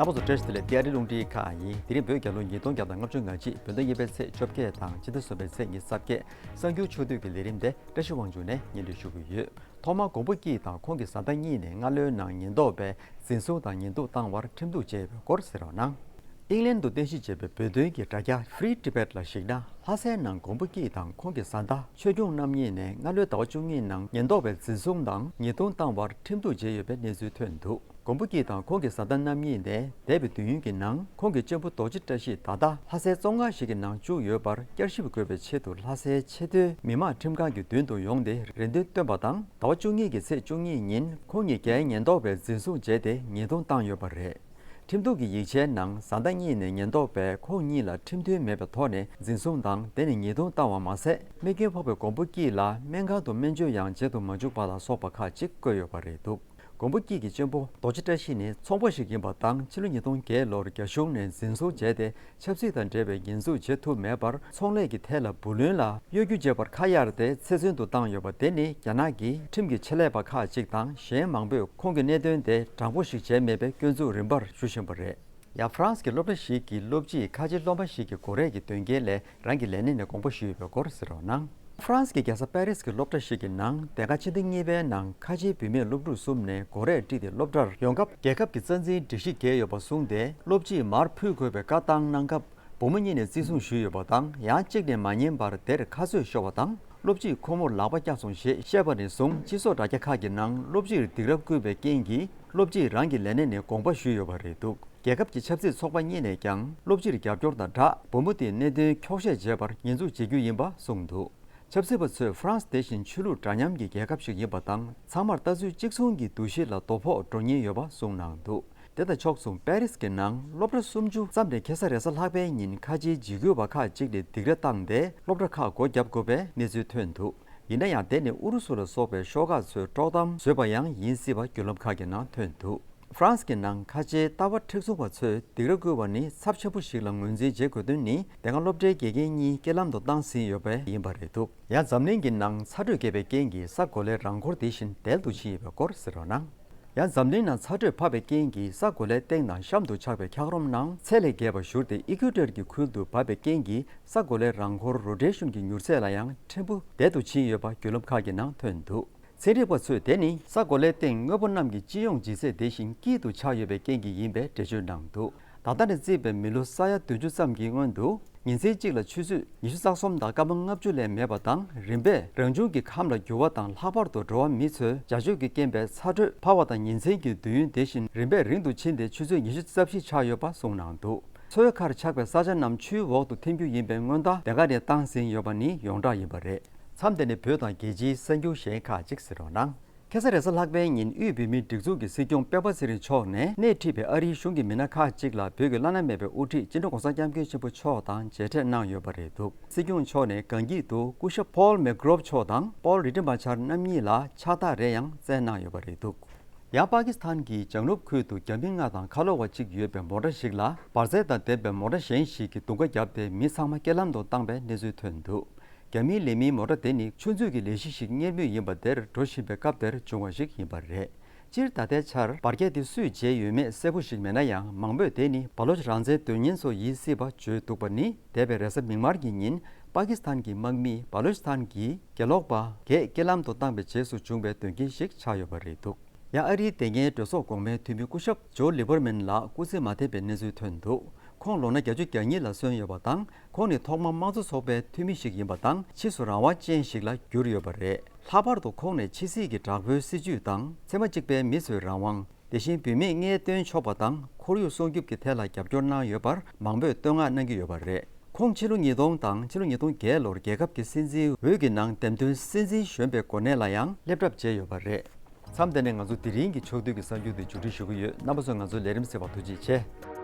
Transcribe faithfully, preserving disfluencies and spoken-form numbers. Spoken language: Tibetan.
རྣམ་པ་ཚོ་བཀྲ་ཤིས་བདེ་ལེགས། ཨ་རིའི་རླུང་འཕྲིན་ཁག་ཡིན། དེ་རིང་བོད་རྒྱལ་ལོ་ཉིས་སྟོང་བརྒྱ་དང་ལྔ་བཅུ་ང་གཅིག་བོད་ཟླ་གཉིས་པའི་ཚེས་བཅོ་བརྒྱད་དང་ཕྱི་ཟླ་གསུམ་པའི་ཚེས་ཉི་ཤུ་རྩ་བརྒྱད། གསར་འགྱུར་ཕྱོགས་བསྡུས་ཀྱི་ལས་རིམ་དེ་བཀྲ་ཤིས་དབང་ཕྱུག་ནས་སྙན་སྒྲོན་ཞུ་གི་ཡོད། ཐོག་མར་མགོན་པོ་སྐྱིད་དང་ཁོང་གི་བཟའ་ཟླ་གཉིས་ནས་སྔ་ལོའི་ནང་ཉེན་རྟོག་པས་འཛིན་བཟུང་དང་ཉེས་རྡུང་བཏང་བར་ཁྲིམས་གཏུག་བྱས་ཡོད་པའི་སྐོར་གསན་རོགས་གནང་། ཨིང་ལན་དུ་རྟེན་གཞི་བྱས་པའི་བོད་དོན་གྱི་དྲ་རྒྱ་Free Tibet ལ་གཞིགས་ན། ལྷ་སའི་ནང་མགོན་པོ་སྐྱིད་དང་ཁོང་གི་བཟའ་ཟླ་ཆོས་སྐྱོང་རྣམ་གཉིས་ནས་སྔ་ལོའི་ཟླ་བ་བཅུ་གཉིས་ནང་ཉེན་རྟོག་པས་འཛིན་བཟུང་དང་ཉེས་རྡུང་བཏང་བར་ཁྲིམས་གཏུག་བྱས་ཡོད་པའི་གནས་ཚུལ་ཐོན་འདུག་མགོན་པོ་སྐྱིད་དང་ཁོང་གི་བཟའ་ཟླ་རྣམ་གཉིས་ནས་འདས་པའི་དུས་ཡུན་གྱི་ནང་ཁོང་གི་གཅེན་པོ་རྡོ་རྗེ་བཀྲ་ཤིས་ད་ལྟ་ལྷ་སའི་བཙོན་ཁང་ཞིག་གི་ནང་བཅུག་ཡོད་པར་བསྐྱར་ཞིབ་དགོས་པའི་ཆེད་དུ་ལྷ་སའི་ཆེས་མཐོའི་མི་དམངས་ཁྲིམས་ཁང་གི་མདུན་དུ་ཡོང་སྟེ་རེ་འདུན་བཏོན་པ་དང་། ཟླ་བ་བཅུ་གཉིས་ཀྱི་ཚེས་བཅུ་གཉིས་ཉིན་ཁོང་གཉིས་ཀྱལ་ཉེན་རྟོག་པས་འཛིན་བཟུང་བྱས་ཏེ་ཉེས་རྡུང་བཏང་ཡོད་པ་རེད། ཁྲིམས་གཏུག་གི་ཡིག་ཆའི་ནང་བཟའ་ཟླ་གཉིས་ནས་ཉེན་རྟོག་པས་ཁོང་གཉིས་ལ་ཁྲིམས་མཐུན་མེད་པའི་ཐོག་ནས་འཛིན་བཟུང་དང་དེ་ནས་ཉེས་རྡུང་བཏང་བ་མ་ཟད། རྨས་སྐྱོན་ཕོག་པའི་མགོན་པོ་སྐྱིད་ལ་སྨན་ཁང་དུ་སྨན་བཅོས་ཡང་བྱེད་དུ་མ་འཇུག་པ་ལ་སོགས་པ་ཁག་ཅིག་བཀོད་ཡོད་པ་རེད་འདུག་མགོན་པོ་སྐྱིད་ཀྱི་གཅེན་པོ་རྡོ་རྗེ་བཀྲ་ཤིས་ནི་ཚོང་པ་ཞིག་ཡིན་པ་དང་། ཕྱི་ལོ་ཉིས་སྟོང་བརྒྱད་ལོར་རྒྱ་གཞུང་ནས་འཛིན་བཟུང་བྱས་ཏེ། ཆབ་སྲིད་དང་འབྲེལ་བའི་ཉེས་འཛུགས་བྱེད་ཐུབ་མེད་པར། ཚོང་ལས་ཀྱི་ཐད་ལ་བུ་ལོན་ལ་གཡོ་སྒྱུ་བྱས་པར་ཁ་གཡར་ཏེ་ཚེ་བཙོན་དུ་བཏང་ཡོད་པ་དེ་ནི་རྒྱ་ནག་གི་ཁྲིམས་ཀྱི་ཆེད་ལས་པ་ཁག་ཅིག་དང་གཞན་མང་པོས་ཁོང་གི་གནད་དོན་དེ་དྲང་པོ་ཞིག་བྱས་མེད་པའི་སྐྱོན་འཛུགས་རིམ་པར་ཞུ་བཞིན་པ་རེད། ཡང་ཧྥ་རན་སི་གི་སློབ་གྲྭ་ཞིག་གི་སློབ་སྤྱིས་ཁ་ཆེའི་སློབ་མ་ཞིག་གི་མགོ་རས་ཀྱི་མདུན་རྒྱན་ལས་རང་གི་ལས་གནས་ནས་དགོངས་པ་ཞུས་ཡོད་པའི་སྐོར་གསན་རོགས་གནང་། ཧྥ་རན་སི་གི་རྒྱལ་ས་པེ་རིས་ཀྱི་སློབ་གྲྭ་ཞིག་གི་ནང་དེ་སྔ་ཕྱི་ཟླ་གཉིས་པའི་ནང་ཁ་ཆེའི་བུད་མེད་སློབ་ཕྲུག་གསུམ་ནས་མགོ་རས་དཀྲིས་ཏེ་སློབ་གྲྭར་ཡོང་སྐབས་རྒྱལ་ཁབ་ཀྱི་རྩ་འཛིན་སྒྲིག་གཞི་འགལ་ཡོད་པ་གསུངས་ཏེ། སློབ་སྤྱིས་མར་ཕུད་དགོས་པའི་བཀའ་བཏང་གནང་སྐབས། བུ་མོ་གཉིས་ནས་བརྩི་སྲུང་ཞུས་ཡོད་པ་དང་། ཡང་གཅིག་ནས་མ་ཉན་པར་དེར་ཁ་རྩོད་ཤོར་བ་དང་། སློབ་སྤྱིས་ཁོ་མོར་ལག་པ་བཀྱགས་སོང་ཞེས་བཤད་པ་ནས་བཟུང་སྤྱི་ཚོགས་དྲ་རྒྱ་ཁག་གི་ནང་སློབ་སྤྱིར་སྡིགས་ར་བསྐུལ་བའི་རྐྱེན་གྱིས། སློབ་སྤྱིས་རང་གི་ལས་གནས་ནས་དགོངས་པ་ཞུས་ཡོད་པ་རེད་འདུག་རྒྱལ་ཁབ་ཀྱི་ཆབ་སྲིད་ཚོགས་པ་གཉིས་ནས་ཀྱང་སློབ་སྤྱིར་རྒྱབ་སྐྱོར་དང་སྦྲགས། བུ་མོ་དེས་གནད་དོན་འཁྱོག་བཤད་བྱས་པར་ཉེས་འཛུགས་བྱེད་རྒྱུ་ཡིན་པ་གསུངས་འདུག་ཆབ་སྲིད་པ་ཚོས་ཧྥ་རན་སི་དེ་བཞིན་ཆོས་ལུགས་འདྲ་མཉམ་གྱི་རྒྱལ་ཁབ་ཞིག་ཡིན་པ་དང་། ཚང་མར་ལྟ་ཚུལ་གཅིག་མཚུངས་ཀྱི་འདུ་ཤེས་ལ་དོ་ཕོག་འགྲོ་ཉེན་ཡོད་པ་གསུངས་གནང་འདུག་དེ་དང་ཕྱོགས་མཚུངས་པེ་རིས་ཀྱི་ནང་སློབ་གྲྭ་སུམ་ཅུ་ཙམ་ནས་ཁ་སང་རེས་གཟའ་ལྷག་པའི་ཉིན་ཁ་ཆེའི་འཇིགས་སྐུལ་བ་ཁག་ཅིག་ནས་སྡིགས་ར་བཏང་སྟེ། སློབ་གྲྭ་ཁག་སྒོ་བརྒྱབ་དགོས་པའི་གནས་ཚུལ་ཐོན་འདུག་ཡིན་ན་ཡང་། དེ་ནི་ཨུ་རུ་སུ་ལ་སོགས་པའི་ཤོག་ཁག་ཚོས་དཀྲོག་གཏམ་བཟོས་པ་ཡང་ཡིན་སྲིད་པ་བརྒྱུད་ལམ་ཁག་གི་ནང་ཐོན་འདུག་ཧྥ་རན་སི་གི་ནང་ཁ་ཆེའི་ལྟ་བ་མཁྲེགས་བཟུང་བ་ཚོས་སྡིགས་ར་བསྐུལ་བ་ནི་ཚབས་ཆེན་པོ་ཞིག་ལ་ངོས་འཛིན་བྱེད་དགོས་དོན་ནི། དེ་སྔ་སློབ་གྲྭའི་དགེ་རྒན་གཉིས་རྐྱེན་ལམ་དུ་བཏང་ཟིན་ཡོད་པ་ཡིན་པ་རེད་འདུག་ཡང་འཛམ་གླིང་གི་ནང་ཚ་དྲོད་བརྒྱབ་པའི་རྐྱེན་གྱིས་ས་གོ་ལའི་རང་འཁོར་དེ་བཞིན་དལ་དུ་ཕྱིན་ཡོད་པའི་སྐོར་གསན་རོགས་གནང་། ཡང་འཛམ་གླིང་ནང་ཚ་དྲོད་འཕར་བའི་རྐྱེན་གྱིས་ས་གོ་ལའི་སྟེང་དང་གཤམ་དུ་ཆགས་པའི་འཁྱགས་རོམ་ནང་ཚད་ལས་བརྒལ་བ་བཞུར་ཏེ། ཨི་ཀུ་ཊར་གྱི་ཁུལ་དུ་བབས་པའི་རྐྱེན་གྱིས། ས་གོ་ལའི་རང་འཁོར་རོ་ཊེ་ཤོན་གྱི་མྱུར་ཚད་ལ་ཡང་ཕྲན་བུ་དལ་དུ་ཕྱིན་ཡོད་པ་བརྒྱུད་ལམ་ཁག་གི་ནང་ཐོན་འདུག་ཚན་རིག་པ་ཚོས་དེ་ནི་ས་གོ་ལའི་སྟེང་དངོས་པོ་རྣམས་ཀྱི་སྤྱི་ཡོངས་ལྗིད་ཚད་དེ་བཞིན་དཀྱིལ་དུ་ཆགས་ཡོད་པའི་རྐྱེན་གྱིས་ཡིན་པའི་འགྲེལ་བརྗོད་གནང་འདུག་ད་ལྟ་ནས་བརྩིས་པའི་མི་ལོ་ས་ཡ་བདུན་ཅུ་ཙམ་གྱི་སྔོན་དུ། ཉིན་མཚན་གཅིག་ལ་ཆུ་ཚོད་ཉི་ཤུ་རྩ་གསུམ་དང་སྐར་མ་ལྔ་བཅུ་ལས་མེད་པ་དང་། རིམ་པས་རང་བྱུང་གི་ཁམས་ལ་འགྱུར་བ་དང་། ལྷག་པར་དུ་འགྲོ་བ་མི་ཚོས་བྱ་སྤྱོད་ཀྱི་རྐྱེན་པས་ཚ་དྲོད་འཕར་བ་དང་། ཉིན་མཚན་གྱི་དུས་ཡུན་དེ་བཞིན་རིམ་པས་རིང་དུ་ཕྱིན་ཏེ། ཆུ་ཚོད་ཉི་ཤུ་རྩ་བཞི་ཆགས་ཡོད་པ་གསུངས་གནང་འདུག་མཚོའི་ཁར་ཆགས་པའི་ས་ཆ་རྣམས་ཆུའི་འོག་ཏུ་ཐིམ་རྒྱུ་ཡིན་པའི་སྔོན་བརྡ་དེ་ག་ནས་བཏང་ཟིན་ཡོད་པ་ནི་ཡོངས་གྲགས་ཡིན་པ་རེད། མཚམས་དེ་ནས་བོད་དང་རྒྱལ་སྤྱིའི་གསར་འགྱུར་གཞན་ཁག་ཅིག་གསན་རོགས་གནང་། ཁ་སང་རེས་གཟའ་ལྷག་པའི་ཉིན། དབུས་བོད་མིའི་སྒྲིག་འཛུགས་ཀྱི་སྲིད་སྐྱོང་སྤེན་པ་ཚེ་རིང་མཆོག་ནས་སྣེ་ཁྲིད་པའི་ཨ་རིའི་གཞུང་གི་མི་སྣ་ཁག་ཅིག་ལ་བོད་ཀྱི་བླ་ན་མེད་པའི་དབུ་ཁྲིད་སྤྱི་ནོར་༸གོང་ས་༸སྐྱབས་མགོན་ཆེན་པོ་མཆོག་དང་མཇལ་འཕྲད་གནང་ཡོད་པ་རེད་འདུག་སྲིད་སྐྱོང་མཆོག་ནས་གངས་སྐྱིད་དུ་སྐུ་ཞབས་Paul McGrove མཆོག་དང་Paul Rittenmeyer མཆོག་རྣམ་གཉིས་ལ་ཕྱག་རྟགས་རེ་ཡང་བསྩལ་གནང་ཡོད་པ་རེད་འདུག་ཡང་པ་ཀི་སི་ཐན་གྱི་བྱང་ནུབ་ཁུལ་དུ་རྒྱ་མི་ལྔ་དང་ཁ་ལོ་བ་གཅིག་ཡོད་པའི་མོ་ཊ་ཞིག་ལ། འབར་རྫས་དང་ལྡན་པའི་མོ་ཊ་གཞན་ཞིག་གིས་རྡུང་ཁ་བརྒྱབ་སྟེ། མི་ཚང་མ་རྐྱེན་ལམ་དུ་བཏང་བའི་གནས་ཚུལ་ཐོན་འདུག་རྒྱ་མིའི་ལས་མིའི་མོ་ཊ་དེ་ནི་ཆུ་མཛོད་ཀྱི་ལས་གཞི་ཞིག་གཉེར་མུས་ཡིན་པ་དེར་འགྲོ་བཞིན་པའི་སྐབས་དེར་བྱུང་བ་ཞིག་ཡིན་པ་རེད། སྤྱིར་ད་ལྟའི་ཆར་འབར་གས་དེ་སུས་བྱས་ཡོད་མེད་གསལ་པོ་ཞིག་མེད་ན་ཡང་། མང་པོས་དེ་ནི་བ་ལོ་ཅི་རང་བཙན་དོན་གཉེར་ཚོ་ཡིན་སྲིད་པ་བརྗོད་འདུག་པ་ནི། འདས་པའི་རེས་གཟའ་མིག་དམར་གྱི་ཉིན། པ་ཀི་སི་ཐན་གྱི་དམག་མིས་བ་ལོ་ཅི་སི་ཐན་གྱི་གྱེན་ལོག་པ་བརྒྱད་རྐྱེན་ལམ་དུ་བཏང་བའི་རྗེས་སུ་བྱུང་བའི་དོན་རྐྱེན་ཞིག་ཆགས་ཡོད་པ་རེད་འདུག་ཡང་ཨ་རིའི་བདེ་སྐྱིད་གྲོས་ཚོགས་གོང་མའི་འཐུས་མི་སྐུ་ཞབས་ཇོ་ལི་བར་མན་ལགས་སྐུ་ཚེ་མ་བརྟན་པའི་གནས་ཚུལ་ཐོན་འདུག་ཁོང་ལོ་ན་བརྒྱད་ཅུ་གྱ་གཉིས་ལ་སོན་ཡོད་པ་དང་། ཁོང་ནི་ཐོག་མར་དམངས་གཙོ་ཚོགས་པའི་འཐུས་མི་ཞིག་ཡིན་པ་དང་། ཕྱིས་སུ་རང་དབང་ཅན་ཞིག་ལ་གྱུར་ཡོད་པ་རེད། ལྷག་པར་དུ་ཁོང་ནས་ཕྱི་སྲིད་ཀྱི་དྲག་པོའི་སྲིད་ཇུས་དང་། ཚད་མ་གཅིག་པའི་མི་ཚོའི་རང་དབང་། དེ་བཞིན་བུད་མེད་ལྔའི་སྟོན་ཆོག་པ་དང་། ཁོར་ཡུག་སྲུང་སྐྱོབ་ཀྱི་ཐད་ལ་རྒྱབ་སྐྱོར་གནང་ཡོད་པར་མང་པོས་བསྟོད་བསྔགས་གནང་གི་ཡོད་པ་རེད། ཁོང་ཕྱི་ལོ་ཉིས་སྟོང་དང་ཕྱི་ལོ་ཉིས་སྟོང་བརྒྱད་ལོར་རྒྱལ་ཁབ་ཀྱི་སྲིད་འཛིན་འོས་ཀྱི་ནང་འདེམས་ཐོན་སྲིད་འཛིན་གཞོན་པའི་གོ་གནས་ལ་ཡང་སླེབས་གྲབས་བྱས་ཡོད་པ་རེད། མཚམས་འདི་ནས་ང་ཚོ་དེ་རིང་གི་ཕྱོགས་བསྡུས་ཀྱི་གསར་འགྱུར་དེ་མཇུག་སྒྲིལ་ཞུ་གི་ཡོད། རྣམ་པ་ཚོས་ང་ཚོའི་ལས་རིམ་གསན་པར་ཐུགས་རྗེ་ཆེ།